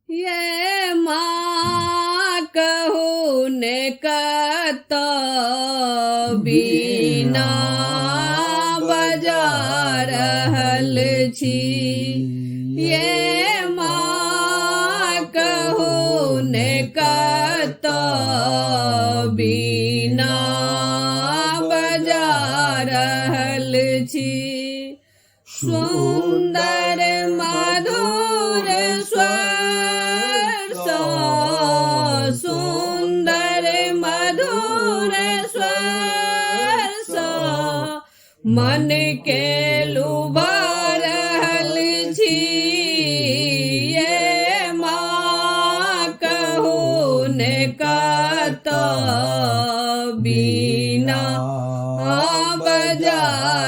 ये माँ कहू ने कत बीना बजा रहल छी। ये माँ कहू ने कत बीना बजा रहल छी। सुन्दर मधुर स्वर सँ, सुन्दर मधुर स्वर सँ मन के लुभा रहल छी। ये माँ कहू ने कत बीना बजा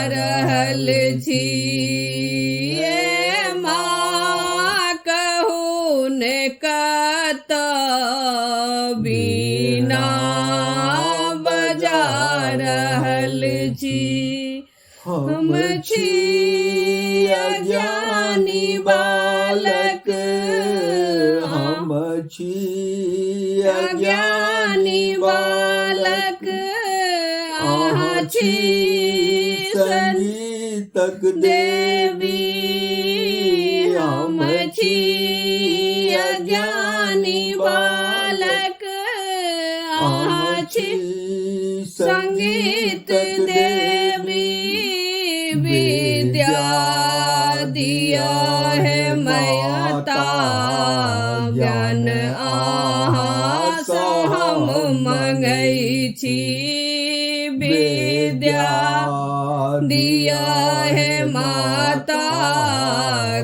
रहल छी। ये माँ कहू ने कत बीना बजा रहल छी। हम छी अज्ञानी बालक, हम छी अज्ञानी बालक, अहाँ छी संगीतक देवी। हम छी अज्ञानी बालक, अहाँ छी संगीत देवी। विद्या दिया है माता, ज्ञान अहाँ सँ हम मंगै छी। विद्या दिया है माता,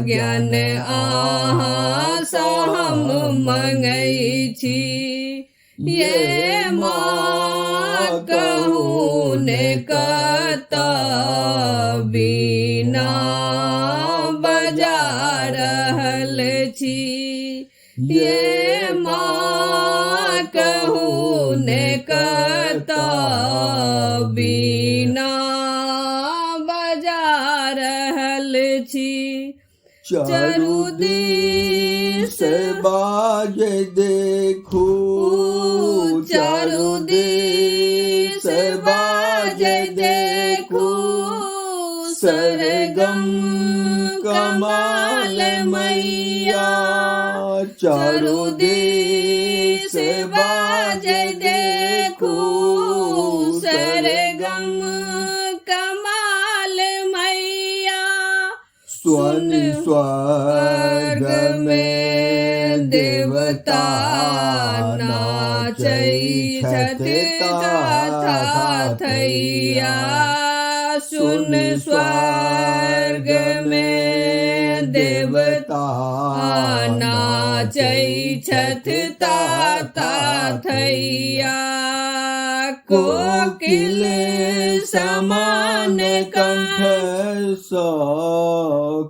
ज्ञान अहाँ सँ हम मंगै छी। ये माँ कहू ने कत बीना बजा रहल छी। ये माँ कहू ने कत बीना बजा रहल छी। चारू दिस बाजे देखू, चारू दिस बाजे देखू, सरगम कमाल मैया। चारू दिस बाजे देखू, सरगम कमाल मैया। सुन स्वर्ग में देवता नाचै छथि थैया। सुन स्वर्ग में देवता नाचै छथि ताता थैया। कोकिल समान कंठ सँ,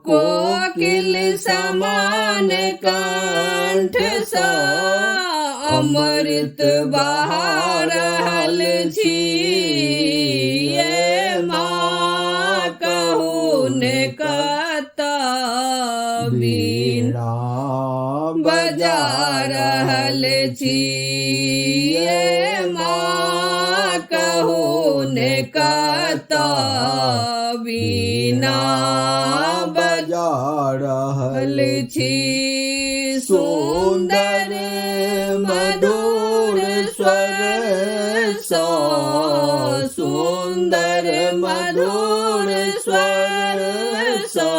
कोकिल समान कंठ सँ अमृत बहा रहल छी। ये माँ कहू ने कत बीना बजा रहल छी। ये माँ कहू ने कत बीना बजा रहल छी। सुन्दर मधुर स्वर सँ, सुन्दर मधुर स्वर सँ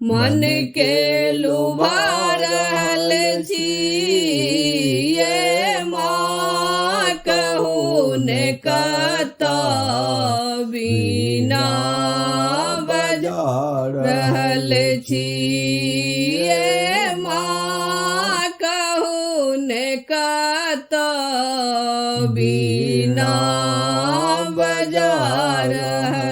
मन के लुभा रहल छी। ये माँ कहू ने कत बीना बजा रहल छी। ये माँ कहू ने कत बीना बजा रहल